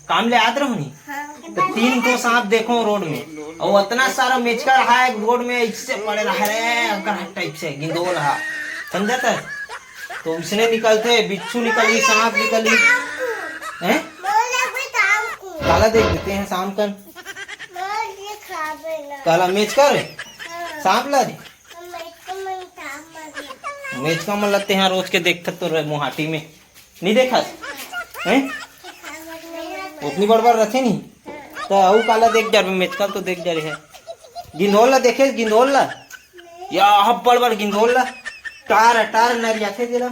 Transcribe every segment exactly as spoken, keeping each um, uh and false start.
काम ले आत रहो नी, हाँ। तो तीन ठो सांप देखो रोड में, और उतना सारा मेचका रहा है रोड में, इससे पड़े रहा है अगर टाइप से गिंदोल हा, समझा था? तो उसने निकलते, बिच्छू निकली, सांप निकली, हैं? काला देख देते हैं शाम कन। काला मेचका रे, सांप ला रे। मेचका मन लगते हैं रोज के, देखत तो रहे मुहाटी में, नहीं देखत हैं? उतनी बड़ बड़ रथे नहीं, तो अऊ काला देख जा रहे, मेचका तो देख जा रहे है। गिंधोल ला देखे, गिंधोल ला, या हब बड़ बड़ गिंधोल ला, टार टार नरियाथे जेला।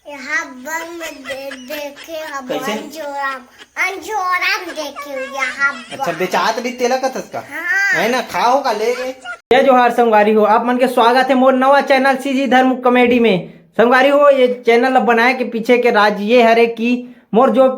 यहाँ बंग में दे, देखे हब कैसे? अंजोरा, अंजोरा में देखे यहाँ अच्छा, बंग। बेचात भी तेला कथस का? हाँ। है ना, खाओ का ले। जय जोहार संगवारी हो, आप मन के स्वागत है मोर नवा चैनल सीजी धर्म कॉमेडी में। संगवारी हो, ये चैनल अब बनाए के पीछे के राज ये हरे कि मोर जो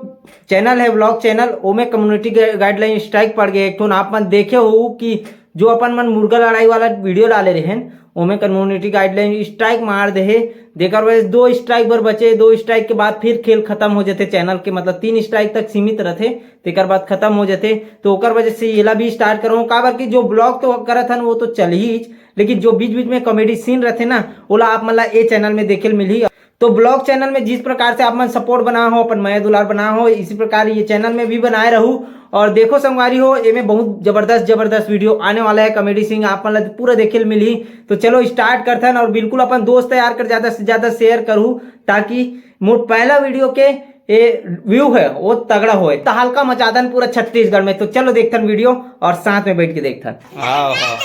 चैनल है, व्लॉग चैनल, ओमे कम्युनिटी गाइडलाइन स्ट्राइक पड़ गए एक ठोन। आप मन देखे हो कि जो अपन मन मुर्गा लड़ाई वाला वीडियो डाले रहेन, ओमे कम्युनिटी गाइडलाइन स्ट्राइक मार दे हे। तेकर वजह से दो स्ट्राइक बर बचे, दो स्ट्राइक के बाद फिर खेल खत्म हो जथे चैनल के, मतलब तीन स्ट्राइक तक सीमित रथे, तेकर बाद खत्म हो जथे। तो ओकर वजह से येला भी स्टार्ट करो, काबर कि जो ब्लॉग तो करत हन वो तो चल ही, लेकिन जो बीच बीच में कॉमेडी सीन रथे ना, ओला आप मन ला ए चैनल में देखे ल मिलही। तो ब्लॉग चैनल में जिस प्रकार से आप मन सपोर्ट बना हो, अपन मया दुलार बना हो, इसी प्रकार ये चैनल में भी बनाए रहू। और देखो संगवारी हो, एमे बहुत जबरदस्त जबरदस्त वीडियो आने वाला है, कॉमेडी सीन आप मन ला पूरा देखे ल मिलही। तो चलो स्टार्ट करथन, और बिल्कुल अपन दोस्त यार कर ज्यादा से ज्यादा शेयर करू, ताकि मोर पहला वीडियो के ये व्यू है वो तगड़ा होए, तो हल्का मचादन पूरा छत्तीसगढ़ में। तो चलो देखथन वीडियो और साथ में बैठ के देखथन। हाँ, हाँ।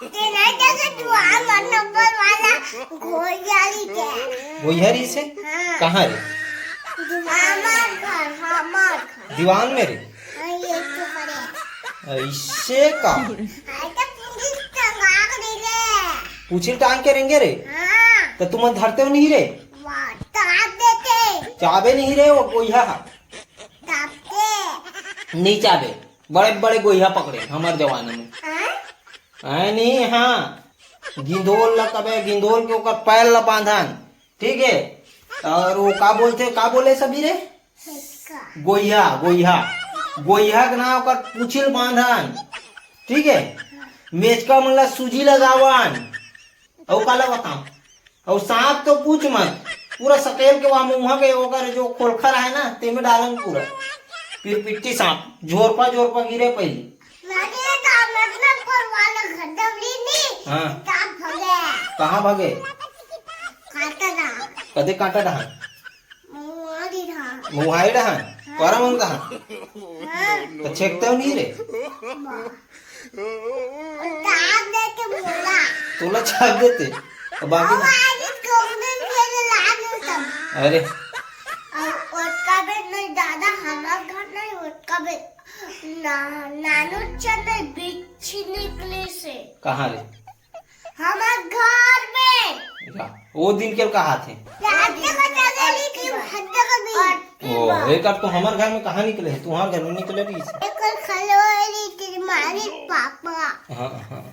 तेरा जैसे जुआन और नंबर वाला घोड़ियारी के। गोइहरी से? हाँ। कहाँ रे? हमार घर, हमार घर। दीवान में रे? हाँ, ये तो खड़े। ऐसे का? अरे तो पुलिस टंगा के दे दे। पूछिल टांग के रेंगे रे? हाँ। तो तुमन धरते हो नहीं रे? वाह, दाब देते। चाबे नहीं रे वो गोइहा। दाबते। नहीं चाबे। बड़े बड़े गोइहा पकड़े हमर जमाना में। हाँ? है नहीं, हाँ। गिंदोल ला कबे, गिंदोल के ओकर पैर ला बांधन, ठीक है? और वो का बोलते, का बोले सभी रे? मेचका। गोइहा, गोइहा। गोइहा के ना ओकर पूछिल बांधन, ठीक है? मेचका मन ला सूजी लगावन। अउ काला बताओ? अउ सांप तो पूछ मत, पूरा सकेल के वहाँ मुँहा के ओकर जो खोलखा रहे ना, तेमे डालन पूरा। पिरपिट्टी सांप, झोरपा झोरपा गिरे पहली। लगे तो मतलब पर वाला घर दबली नहीं, हाँ। तब भगे। कहाँ भगे? काटा ना। कदे काटा रहा? मुहारी रहा। मुहाई रहा? हाँ। परम अंग रहा? हाँ। तो छेकते हो नहीं रे? वाह। चाप देते बोला। तोला चाप देते? तो बाकी अब आज कौन दिन खेले ला दे तब। अरे। अब ओतका बेर नहीं दादा, हमार घर नहीं, ओतका बेर ना, नानू चंद बिच्छी निकली से। कहाँ रे? हमार घर में। या, वो दिन के कहा थे? रात के बता दे कि हद कर दी। ओ, एक बार तो हमार घर में कहाँ निकले है? तुम्हार घर में निकले रही से। एक और खलो रही तेरी मारी पापा। हाँ, हाँ।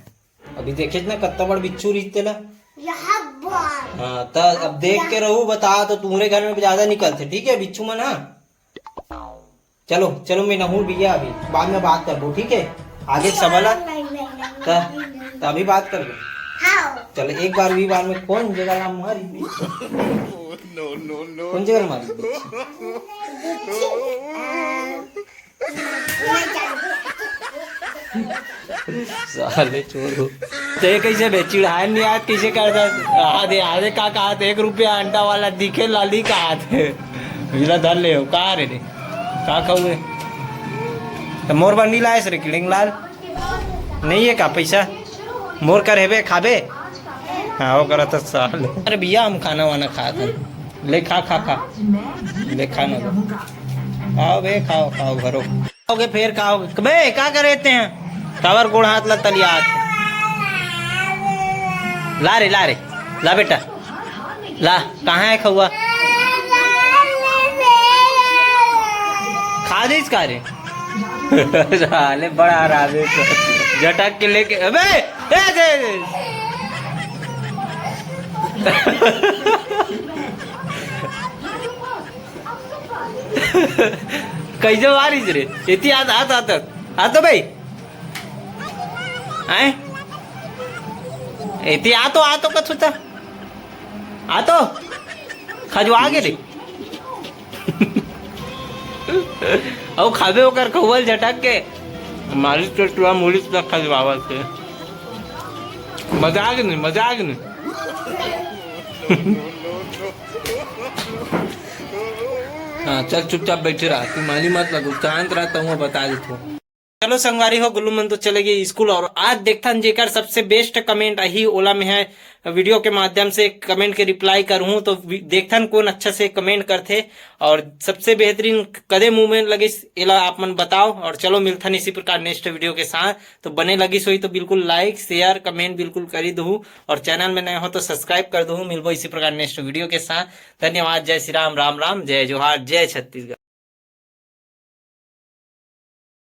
अभी देखे ना कत्ता बड़ बिच्छू रही तेला। यहाँ बार। हाँ, त अब देख के रहू, बता तो तुम्हारे घर में ज्यादा निकलते, ठीक है, बिच्छू मन, हाँ? चलो, चलो, मैं नहूँ भैया, अभी बाद में बात करबो, ठीक है? आगे सवाल है? नहीं, नहीं, नहीं, त, नहीं, नहीं। त अभी बात करबो। हाँ। चलो, एक बार भी बार में कौन जगह ला मारी? No, no, no। कौन जगह ला मारी? साले चोर हो। ते कैसे बे चिढ़ाए नहीं आज, कैसे करता? आधे, आधे का कहा थे, एक रुपया अंडा वाला दिखे लाली कहा थे। मिला धर ले हो, कहा रे ने? का खाऊ रे? तो मोर बर नहीं लायस रे किड़ेंग लाल? नहीं है का पैसा? मोर कर हेबे, खाबे? हाँ, वो करा था साल। अरे भैया, हम खाना वाना खात हन। ले खा, खा, खा। ले खा ना। खाओ बे, खाओ, खाओ, भरो। खाओगे, फिर खाओगे। बे, का करे ते हैं? काबर गोड़ हाथ ला तलियात। ला रे, ला रे। ला बेटा। ला, कहाँ है खउआ? खा दीस का रे? साले बड़ा हरामी तो। झटक के लेके, अबे, ए, दे, दे। कइसे मारिस रे? एती आ, आ तो, आ तो, आ तो भाई। हैं? एती आ तो, आ तो कछु त। आ तो। खजवा गे रे। अउ खाबे ओकर खउवल झटक के। मारिस तो टुआ मुड़िस त खजवावत हे। मजाक नहीं, मजाक नहीं। हाँ, चल चुपचाप बैठे रह, तू माली मत लगो, शांत रह, तहूँ बता देथो। चलो संगवारी हो, गुल्लू मन तो चले गए स्कूल और आज देखथन जेकर सबसे बेस्ट कमेंट आही ओला में है वीडियो के माध्यम से कमेंट के रिप्लाई करहूँ। तो वि-, देखथन कौन अच्छा से कमेंट करथे और सबसे बेहतरीन कदे मुंह में लगिस एला आप मन बताओ। और चलो मिलथन इसी प्रकार नेक्स्ट वीडियो के साथ। तो बने लगिस होई तो बिल्कुल लाइक शेयर कमेंट बिल्कुल करी दहू और चैनल में नए हो तो सब्सक्राइब कर दहू। मिलबो इसी प्रकार नेक्स्ट वीडियो के साथ। धन्यवाद। जय श्री राम, राम राम, जय जोहार, जय छत्तीसगढ़।